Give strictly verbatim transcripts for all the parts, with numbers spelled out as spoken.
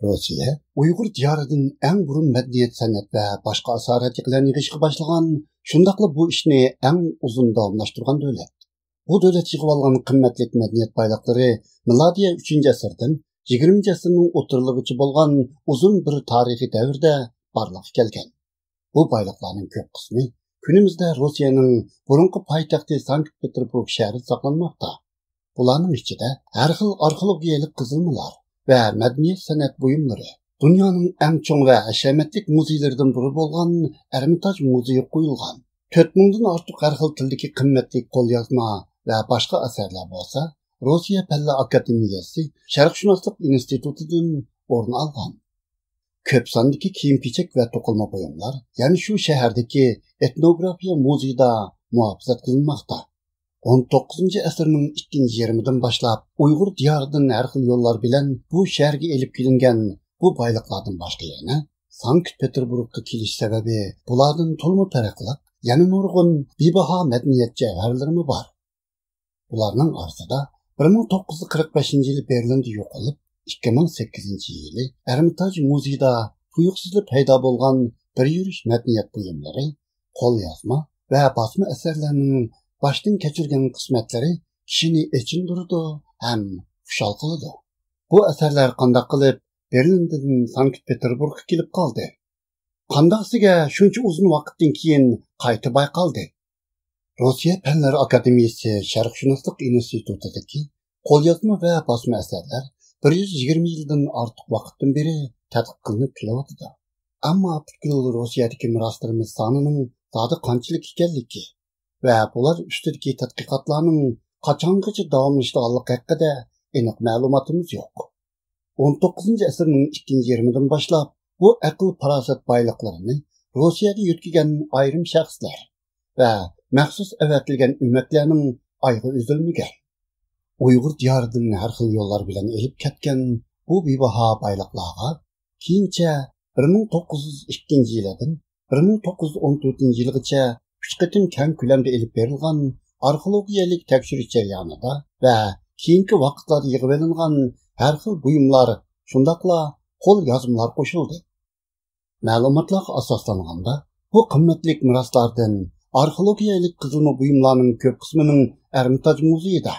روسىيە ئۇيغۇر دىيارىدىن ئەڭ بۇرۇن مەدەنىيەت، سەنئەت ۋە باشقا ئاسارەت يىغىلىرىنى يىغىشقا باشلىغان، شۇنداقلا بۇ ئىشنى ئەڭ ئۇزۇن داۋاملاشتۇرغان دۆلەت. بۇ دۆلەت يىغىۋالغان قىممەتلىك مەدەنىيەت بايلىقلىرى مىلادىيە ئۈچىنچى ئەسىردىن يىگىرمىنچى ئەسىرنىڭ ئوتتۇرىلىرىغىچە بولغان ئۇزۇن بىر تارىخىي دەۋردە بارلىققا كەلگەن. بۇ بايلىقلارنىڭ كۆپ قىسمى كۈنىمىزدە روسىيەنىڭ بۇرۇنقى پايتەختى سانكت پېتېربۇرگ شەھىرىدە ساقلانماقتا. بۇلارنىڭ ئىچىدە ھەر خىل ئارخېئولوگىيەلىك قېزىلمىلار ۋە مەدەنىيەت، سەنئەت بۇيۇملىرى، دۇنيانىڭ ئەڭ چوڭ ۋە ھەشەمەتلىك مۇزېيلىرىدىن بىرى بولغان ئەرمىتاژ مۇزېيى قويۇلغان. تۆت مىڭدىن ئارتۇق ھەر خىل تىلدىكى قىممەتلىك قوليازما ۋە باشقا ئەسەرلەر بولسا روسىيە پەنلەر ئاكادېمىيەسى شەرقشۇناسلىق ئىنستىتۇتىدىن ئورۇن ئالغان. كۆپ ساندىكى كىيىم-كېچەك ۋە توقۇلما بۇيۇملار يەنە شۇ شەھەردىكى ئېتنوگرافىيە مۇزېيىدا مۇھاپىزەت قىلىنماقتا. ئون توققۇزىنچى ئەسىرنىڭ ئىككىنچى يېرىمىدىن باشلاپ ئۇيغۇر دىيارىدىن ھەر خىل يوللار بىلەن بۇ شەھەرگە ئېلىپ كېلىنگەن بۇ بايلىقلاردىن باشقا يەنە سانكت پېتېربۇرگقا كېلىش سەۋەبى بۇلاردىن تولىمۇ پەرقلىق، يەنە نۇرغۇن بىباھا مەدەنىيەت جەۋھەرلىرىمۇ بار. بۇلارنىڭ ئارىسىدا بىر مىڭ توققۇز يۈز قىرىق بەشىنچى يىلى بېرلىندا يوقىلىپ، ئىككى مىڭ سەككىزىنچى يىلى ئەرمىتاژ مۇزېيىدا تۇيۇقسىزلا پەيدا بولغان بىر يۈرۈش مەدەنىيەت بۇيۇملىرى، قوليازما ۋە باسما ئەسەرلەرنىڭ باشتىن كەچۈرگەن قىسمەتلىرى كىشىنى ئېچىندۇرىدۇ ھەم خۇشال قىلىدۇ. بۇ ئەسەرلەر قانداق قىلىپ بېرلىندىن سانكت پېتېربۇرگقا كېلىپ قالدى؟ قانداقسىگە شۇنچە ئۇزۇن ۋاقىتتىن كېيىن قايتا بايقالدى؟ روسىيە پەنلەر ئاكادېمىيەسى شەرقشۇناسلىق ئىنستىتۇتىدىكى قوليازما ۋە باسما ئەسەرلەر بىر يۈز يىگىرمە يىلدىن ئارتۇق ۋاقىتتىن بېرى تەتقىق قىلىنىپ كېلىۋاتىدۇ. ئەمما پۈتكۈل روسىيەدىكى مىراسلىرىمىز سانىنىڭ زادى قانچىلىك ئىكەنلىكى ۋە بۇلار ئۈستىدىكى تەتقىقاتلارنىڭ قاچانغىچە داۋاملىشىدىغانلىقى ھەققىدە ئېنىق مەلۇماتىمىز يوق. ئون توققۇزىنچى ئەسىرنىڭ ئىككىنچى يېرىمىدىن باشلاپ بۇ ئەقىل-پاراسەت بايلىقلىرىنى روسىيەگە يۆتكىگەن ئايرىم شەخسلەر ۋە مەخسۇس ئەۋەتىلگەن ئۆمەكلەرنىڭ ئايىغى ئۈزۈلمىگەن. ئۇيغۇر دىيارىدىن ھەر خىل يوللار بىلەن ئېلىپ كەتكەن بۇ بىباھا بايلىقلارغا كېيىنچە بىر مىڭ توققۇز يۈز ئىككىنچى يىلىدىن بىر مىڭ توققۇز يۈز ئون تۆتىنچى يىلغىچە ئۈچ قېتىم كەڭ كۆلەمدە ئېلىپ بېرىلغان ئارخېئولوگىيەلىك تەكشۈرۈش جەريانىدا ۋە كېيىنكى ۋاقىتلاردا يىغىۋېلىنغان ھەر خىل بۇيۇملار، شۇنداقلا قول يازمىلار قوشۇلدى. مەلۇماتلارغا ئاساسلانغاندا، بۇ قىممەتلىك مىراسلاردىن ئارخېئولوگىيەلىك قېزىلما بۇيۇملارنىڭ كۆپ قىسمىنىڭ ئەرمىتاژ مۇزېيىدا،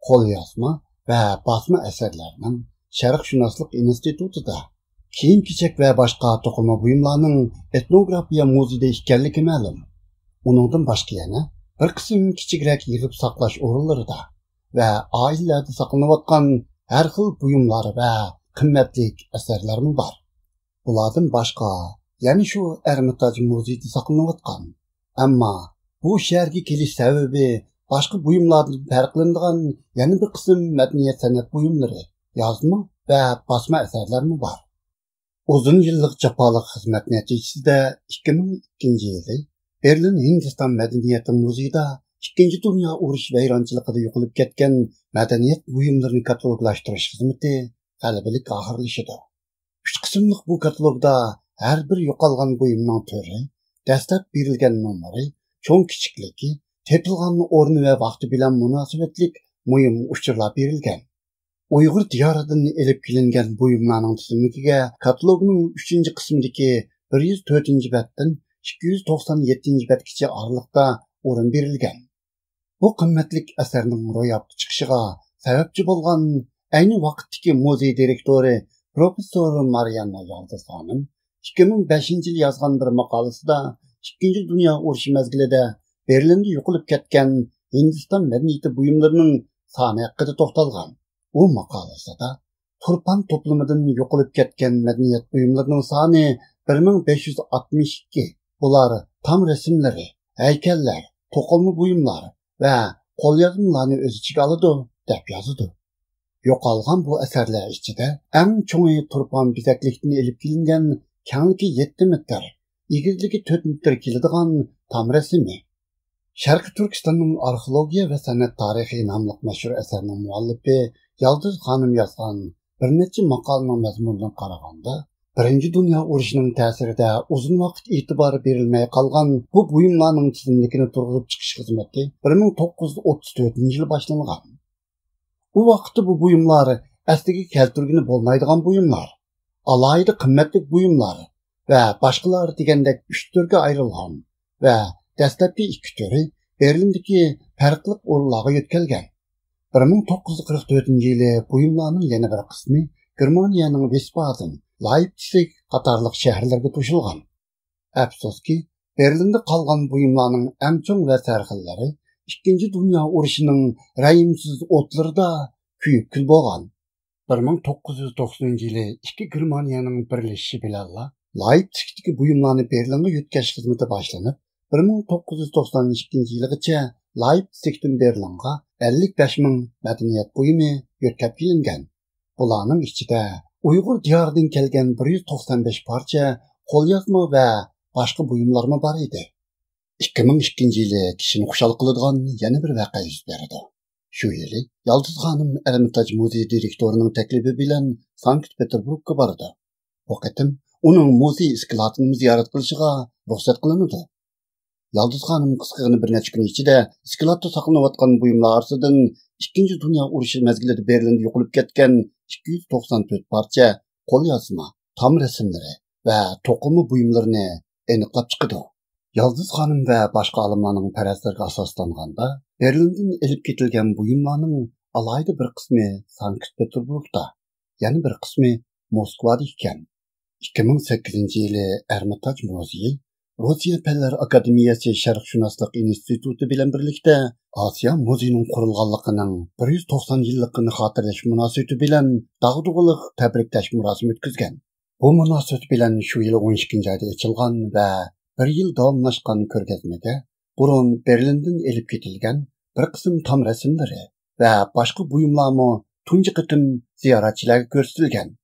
قوليازما ۋە باسما ئەسەرلەرنىڭ شەرقشۇناسلىق ئىنستىتۇتىدا، كىيىم-كېچەك ۋە باشقا توقۇلما بۇيۇملارنىڭ ئېتنوگرافىيە مۇزېيىدا ئىكەنلىكى مەلۇم. ئۇنىڭدىن باشقا يەنە بىر قىسىم كىچىكرەك يىغىپ ساقلاش ئورۇنلىرىدا ۋە ئائىلىلەردە ساقلىنىۋاتقان ھەر خىل بۇيۇملار ۋە قىممەتلىك ئەسەرلەرمۇ بار. بۇلاردىن باشقا، يەنە شۇ ئەرمىتاژ مۇزېيدا ساقلىنىۋاتقان، ئەمما بۇ شەھەرگە كېلىش سەۋەبى باشقا بۇيۇملاردىن پەرقلىنىدىغان يەنە بىر قىسىم مەدەنىيەت، سەنئەت بۇيۇملىرى، يازما ۋە باسما ئەسەرلەرمۇ بار. ئۇزۇن يىللىق جاپالىق خىزمەت نەتىجىسىدە ئىككى مىڭ ئىككىنچى يىلى بېرلىن ھىندىستان مەدەنىيەت مۇزېيىدا ئىككىنچى دۇنيا ئۇرۇشى ۋەيرانچىلىقىدا يوقىلىپ كەتكەن مەدەنىيەت بۇيۇملىرىنى كاتالوگلاشتۇرۇش خىزمىتى غەلىبىلىك ئاخىرلىشىدۇ. ئۈچ قىسىملىق بۇ كاتالوگدا ھەر بىر يوقالغان بۇيۇمنىڭ تۈرى، دەسلەپ بېرىلگەن نومۇرى، چوڭ كىچىكلىكى، تېپىلغان ئورنى ۋە ۋاقتى بىلەن مۇناسىۋەتلىك مۇھىم ئۇچۇرلار بېرىلگەن. ئۇيغۇر دىيارىدىن ئېلىپ كېلىنگەن بۇيۇملارنىڭ تىزىملىكىگە كاتالوگنىڭ ئۈچىنچى قىسمىدىكى بىر يۈز تۆتىنچى بەتتىن ئىككى يۈز توقسان يەتتىنچى بەتكىچە ئارىلىقتا ئورۇن بېرىلگەن. بۇ قىممەتلىك ئەسەرنىڭ روياپقا چىقىشىغا سەۋەبچى بولغان ئەينى ۋاقىتتىكى مۇزېي دىرېكتورى پروفېسسور مارىياننا يالدىز خانىم ئىككى مىڭ بەشىنچى يىلى يازغان بىر ماقالىسىدا ئىككىنچى دۇنيا ئۇرۇشى مەزگىلىدە بېرلىندا يوقىلىپ كەتكەن ھىندىستان مەدەنىيىتى بۇيۇملىرىنىڭ سانى ھەققىدە توختالغان. ئۇ ماقالىسىدا تۇرپان توپلىمىدىن يوقىلىپ كەتكەن مەدەنىيەت بۇيۇملىرىنىڭ سانى بىر مىڭ بەش يۈز ئاتمىش ئىككى، بۇلار تام رەسىملىرى، ھەيكەللەر، توقۇلما بۇيۇملار ۋە قوليازمىلارنى ئۆز ئىچىگە ئالىدۇ، دەپ يازىدۇ. يوقالغان بۇ ئەسەرلەر ئىچىدە ئەڭ چوڭى تۇرپان بېزەكلىكتىن ئېلىپ كېلىنگەن، كەڭلىكى يەتتە مېتىر، ئېگىزلىكى تۆت مېتىر كېلىدىغان تام رەسىمى. شەرقىي تۈركىستاننىڭ ئارخېئولوگىيە ۋە سەنئەت تارىخى ناملىق مەشھۇر ئەسەرنىڭ مۇئەللىپى يالدىز خانىم يازغان بىر نەچچە ماقالىنىڭ مەزمۇنىدىن قارىغاندا، بىرىنچى دۇنيا ئۇرۇشىنىڭ تەسىرىدە ئۇزۇن ۋاقىت ئېتىبار بېرىلمەي قالغان بۇ بۇيۇملارنىڭ تىزىملىكىنى تۇرغۇزۇپ چىقىش خىزمىتى بىر مىڭ توققۇز يۈز ئوتتۇز تۆتىنچى يىلى باشلانغان. ئۇ ۋاقىتتا بۇ بۇيۇملار ئەسلىگە كەلتۈرگىلى بولمايدىغان بۇيۇملار. ئالاھىدە قىممەتلىك بۇيۇملار ۋە باشقىلار دېگەندەك ئۈچ تۈرگە ئايرىلغان ۋە دەسلەپكى ئىككى تۈرى بېرلىندىكى پەرقلىق ئورۇنلارغا يۆتكەلگەن. بىر مىڭ توققۇز يۈز قىرىق تۆتىنچى يىلى بۇيۇملارنىڭ يەنە بىر قىسمى گېرمانىيەنىڭ ۋىسبادېن، لايپتسىگ قاتارلىق شەھەرلەرگە توشۇلغان. ئەپسۇسكى، بېرلىندا قالغان بۇيۇملارنىڭ ئەڭ چوڭ ۋە سەرخىللىرى ئىككىنچى دۇنيا ئۇرۇشىنىڭ رەھىمسىز ئوتلىرىدا كۆيۈپ كۈل بولغان. بىر مىڭ توققۇز يۈز توقسىنىنچى يىلى ئىككى گېرمانىيەنىڭ بىرلىشىشى بىلەنلا لايپتسىگتىكى بۇيۇملارنى بېرلىنغا يۆتكەش خىزمىتى باشلىنىپ، بىر مىڭ توققۇز يۈز توقسان ئىككىنچى يىلىغىچە لايپتسىگتىن بېرلىنغا ئەللىك بەش مىڭ مەدەنىيەت بۇيۇمى يۆتكەپ كېلىنگەن. بۇلارنىڭ ئىچىدە ئۇيغۇر دىيارىدىن كەلگەن بىر يۈز توقسان بەش پارچە قوليازما ۋە باشقا بۇيۇملارمۇ بار ئىدى. ئىككى مىڭ ئىككىنچى يىلى كىشىنى خۇشال قىلىدىغان يەنە بىر ۋەقە يۈز بېرىدۇ. شۇ يىلى يالدىز خانىم ئەرمىتاج مۇزېي دىرېكتورىنىڭ تەكلىپى بىلەن سانكت پېتېربۇرگقا بارىدۇ. بۇ قېتىم ئۇنىڭ مۇزېي ئىسكىلاتىنىمۇ زىيارەت قىلىشىغا رۇخسەت قىلىنىدۇ. يالدىز خانىم قىسقىغىنە بىر نەچچە كۈن ئىچىدە ئىسكىلاتتا ساقلىنىۋاتقان بۇيۇملار ئارىسىدىن ئىككىنچى دۇنيا ئۇرۇشى مەزگىلىدە بېرلىندا يوقىلىپ كەتكەن ئىككى يۈز توقسان تۆت پارچە قوليازما، تام رەسىملىرى ۋە توقۇلما بۇيۇملىرىنى ئېنىقلاپ چىقىدۇ. يالدىز خانىم ۋە باشقا ئالىملارنىڭ پەرەزلىرىگە ئاساسلانغاندا، بېرلىندىن ئېلىپ كېتىلگەن بۇيۇملارنىڭ ئالاھىدە بىر قىسمى سانكت پېتېربۇرگدا، يەنە بىر قىسمى موسكۋادا ئىكەن. ئىككى مىڭ سەككىزىنچى يىلى ئەرمىتاج مۇزېيى روسىيە پەنلەر ئاكادېمىيەسى شەرقشۇناسلىق ئىنستىتۇتى بىلەن بىرلىكتە ئاسىيا مۇزېيىنىڭ قۇرۇلغانلىقىنىڭ بىر يۈز توقسان يىللىقىنى خاتىرىلەش مۇناسىۋىتى بىلەن داغدۇغىلىق تەبرىكلەش مۇراسىمى ئۆتكۈزگەن. بۇ مۇناسىۋەت بىلەن شۇ يىلى ئون ئىككىنچى ئايدا ئېچىلغان ۋە بىر يىل داۋاملاشقان كۆرگەزمىگە بۇرۇن بېرلىندىن ئېلىپ كېتىلگەن بىر قىسىم تام رەسىملىرى ۋە باشقا بۇيۇملارمۇ تۇنجى قېتىم زىيارەتچىلەرگە كۆرسىتىلگەن.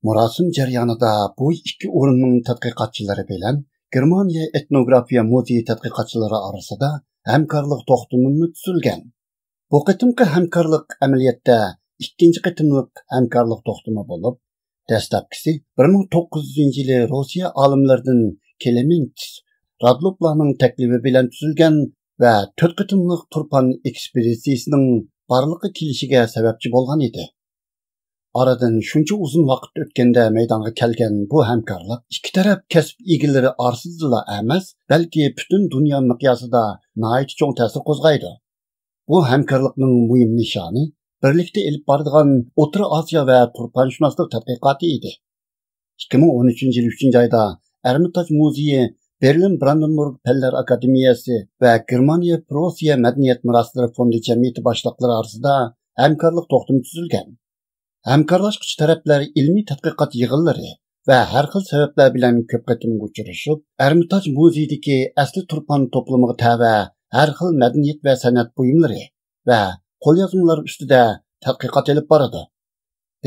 مۇراسىم جەريانىدا بۇ ئىككى ئورۇننىڭ تەتقىقاتچىلىرى بىلەن گېرمانىيە ئېتنوگرافىيە مۇزېيى تەتقىقاتچىلىرى ئارىسىدا ھەمكارلىق توختىمىمۇ تۈزۈلگەن. بۇ قېتىمقى ھەمكارلىق ئەمەلىيەتتە ئىككىنچى قېتىملىق ھەمكارلىق توختىمى بولۇپ، دەسلەپكىسى بىر مىڭ توققۇز يۈزىنچى يىلى روسىيە ئالىملىرىدىن كلېمېنتىس رادلوپلارنىڭ تەكلىپى بىلەن تۈزۈلگەن ۋە تۆت قېتىملىق تۇرپان ئېكسپېدىتسىيىسىنىڭ بارلىققا كېلىشىگە سەۋەبچى بولغان ئىدى. ئارىدىن شۇنچە ئۇزۇن ۋاقىت ئۆتكەندە مەيدانغا كەلگەن بۇ ھەمكارلىق ئىككى تەرەپ كەسىپ ئىگىلىرى ئارىسىدىلا ئەمەس، بەلكى پۈتۈن دۇنيا مىقياسىدا ناھايىتى چوڭ تەسىر قوزغايدۇ. بۇ ھەمكارلىقنىڭ مۇھىم نىشانى بىرلىكتە ئېلىپ بارىدىغان ئوتتۇرا ئاسىيا ۋە تۇرپانشۇناسلىق تەتقىقاتى ئىدى. ئىككى مىڭ ئون ئۈچىنچى يىل ئۈچىنچى ئايدا ئەرمىتاج مۇزېيى بېرلىن برانېنبۇرگ پەنلەر ئاكادېمىيەسى ۋە گېرمانىيە پروسىيە مەدەنىيەت مىراسلىرى فوندى جەمئىيىتى باشلىقلىرى ئارىسىدا ھەمكارلىق توختىمى تۈزۈلگەن. ھەمكارلاشقۇچى تەرەپلەر ئىلمىي تەتقىقات يىغىنلىرى ۋە ھەر خىل سەۋەبلەر بىلەن كۆپ قېتىم ئۇچرىشىپ، ئەرمىتاج مۇزېيىدىكى ئەسلى تۇرپان توپلىمىغا تەۋە ھەر خىل مەدەنىيەت ۋە سەنئەت بۇيۇملىرى ۋە قوليازمىلار ئۈستىدە تەتقىقات ئېلىپ بارىدۇ.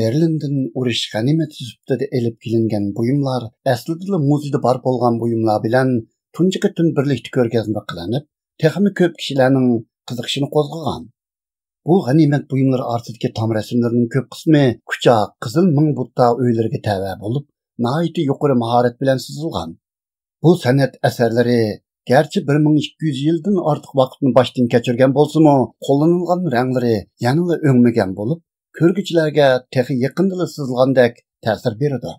بېرلىندىن ئۇرۇش غەنىيمىتى سۈپىتىدە ئېلىپ كېلىنگەن بۇيۇملار ئەسلىدىلا مۇزېيدا بار بولغان بۇيۇملار بىلەن تۇنجى قېتىم بىرلىكتە كۆرگەزمە قىلىنىپ، تېخىمۇ كۆپ كىشىلەرنىڭ قىزىقىشىنى قوزغىغان. بۇ غەنىيمەت بۇيۇملىرى ئارىسىدىكى تام رەسىملىرىنىڭ كۆپ قىسمى كۇچا قىزىل مىڭ بۇددا ئۆيلىرىگە تەۋە بولۇپ، ناھايىتى يۇقىرى ماھارەت بىلەن سىزىلغان. بۇ سەنئەت ئەسەرلىرى گەرچە بىر مىڭ ئىككى يۈز يىلدىن ئارتۇق ۋاقىتنى باشتىن كەچۈرگەن بولسىمۇ، قوللىنىلغان رەڭلىرى يەنىلا ئۆڭمىگەن بولۇپ، كۆرگۈچىلەرگە تېخى يېقىندىلا سىزىلغاندەك تەسىر بېرىدۇ.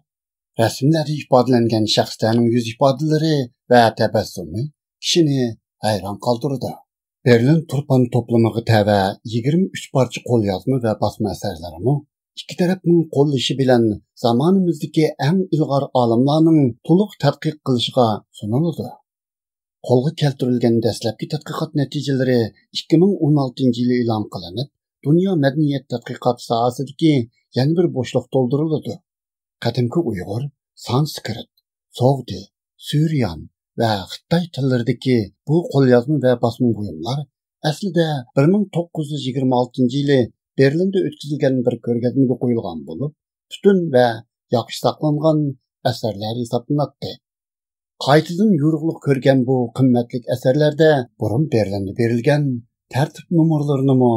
رەسىملەردە ئىپادىلەنگەن شەخسلەرنىڭ يۈز ئىپادىلىرى ۋە تەبەسسۇمى كىشىنى ھەيران قالدۇرىدۇ. بېرلىن تۇرپان توپلىمىغا تەۋە يىگىرمە ئۈچ پارچە قوليازما ۋە باسما ئەسەرلىرىمۇ ئىككى تەرەپنىڭ قوللىشى بىلەن زامانىمىزدىكى ئەڭ ئىلغار ئالىملارنىڭ تولۇق تەتقىق قىلىشىغا سۇنۇلىدۇ. قولغا كەلتۈرۈلگەن دەسلەپكى تەتقىقات نەتىجىلىرى ئىككى مىڭ ئون ئالتىنچى يىلى ئېلان قىلىنىپ، دۇنيا مەدەنىيەت تەتقىقات ساھەسىدىكى يەنە بىر بوشلۇق تولدۇرۇلىدۇ. قەدىمكى ئۇيغۇر، سانسكرىت، سوغدى، سۈريان ۋە خىتاي تىللىرىدىكى بۇ قوليازما ۋە باسما بۇيۇملار ئەسلىدە بىر مىڭ توققۇز يۈز يىگىرمە ئالتىنچى يىلى بېرلىندا ئۆتكۈزۈلگەن بىر كۆرگەزمىگە قويۇلغان بولۇپ، پۈتۈن ۋە ياخشى ساقلانغان ئەسەرلەر ھېسابلىناتتى. قايتىدىن يورۇقلۇق كۆرگەن بۇ قىممەتلىك ئەسەرلەردە بۇرۇن بېرلىندا بېرىلگەن تەرتىپ نومۇرلىرىنىمۇ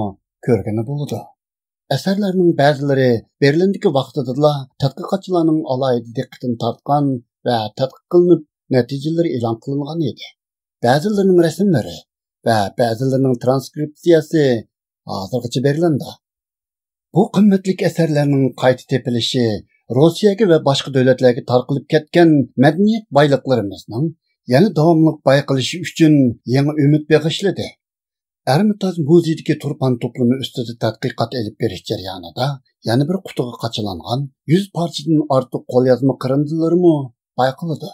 كۆرگىلى بولىدۇ. ئەسەرلەرنىڭ بەزىلىرى بېرلىندىكى ۋاقتىدىلا تەتقىقاتچىلارنىڭ ئالاھىدە دىققىتىنى تارتقان ۋە تەتقىق قىلىنىپ، نەتىجىلىرى ئېلان قىلىنغان ئىدى. بەزىلىرىنىڭ رەسىملىرى ۋە بەزىلىرىنىڭ ترانسكرىپسىيەسى ھازىرغىچە بېرلىندى. بۇ قىممەتلىك ئەسەرلەرنىڭ قايتا تېپىلىشى روسىيەگە ۋە باشقا دۆلەتلەرگە تارقىلىپ كەتكەن مەدەنىيەت بايلىقلىرىمىزنىڭ يەنە داۋاملىق بايقىلىشى ئۈچۈن يېڭى ئۈمىد بېغىشلىدى. ئەرمىتاژ مۇزېيىدىكى تۇرپان توپلىمى ئۈستىدە تەتقىقات ئېلىپ بېرىش جەريانىدا يەنە بىر قۇتىغا قاچىلانغان يۈز پارچىدىن ئارتۇق قوليازما قىرىندىلىرىمۇ بايقىلىدۇ.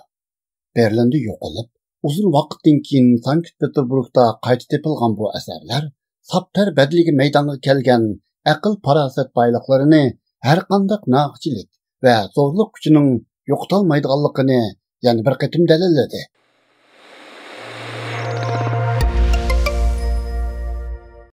بېرلىندا يوقىلىپ، ئۇزۇن ۋاقىتتىن كېيىن سانكت پېتېربۇرگدا قايتا تېپىلغان بۇ ئەسەرلەر ساپتەر بەدىلىگە مەيدانغا كەلگەن ئەقىل-پاراسەت بايلىقلىرىنى ھەرقانداق ناغىچىلىك ۋە زورلۇق كۈچىنىڭ يوقىتالمايدىغانلىقىنى يەنە بىر قېتىم دەلىللىدى.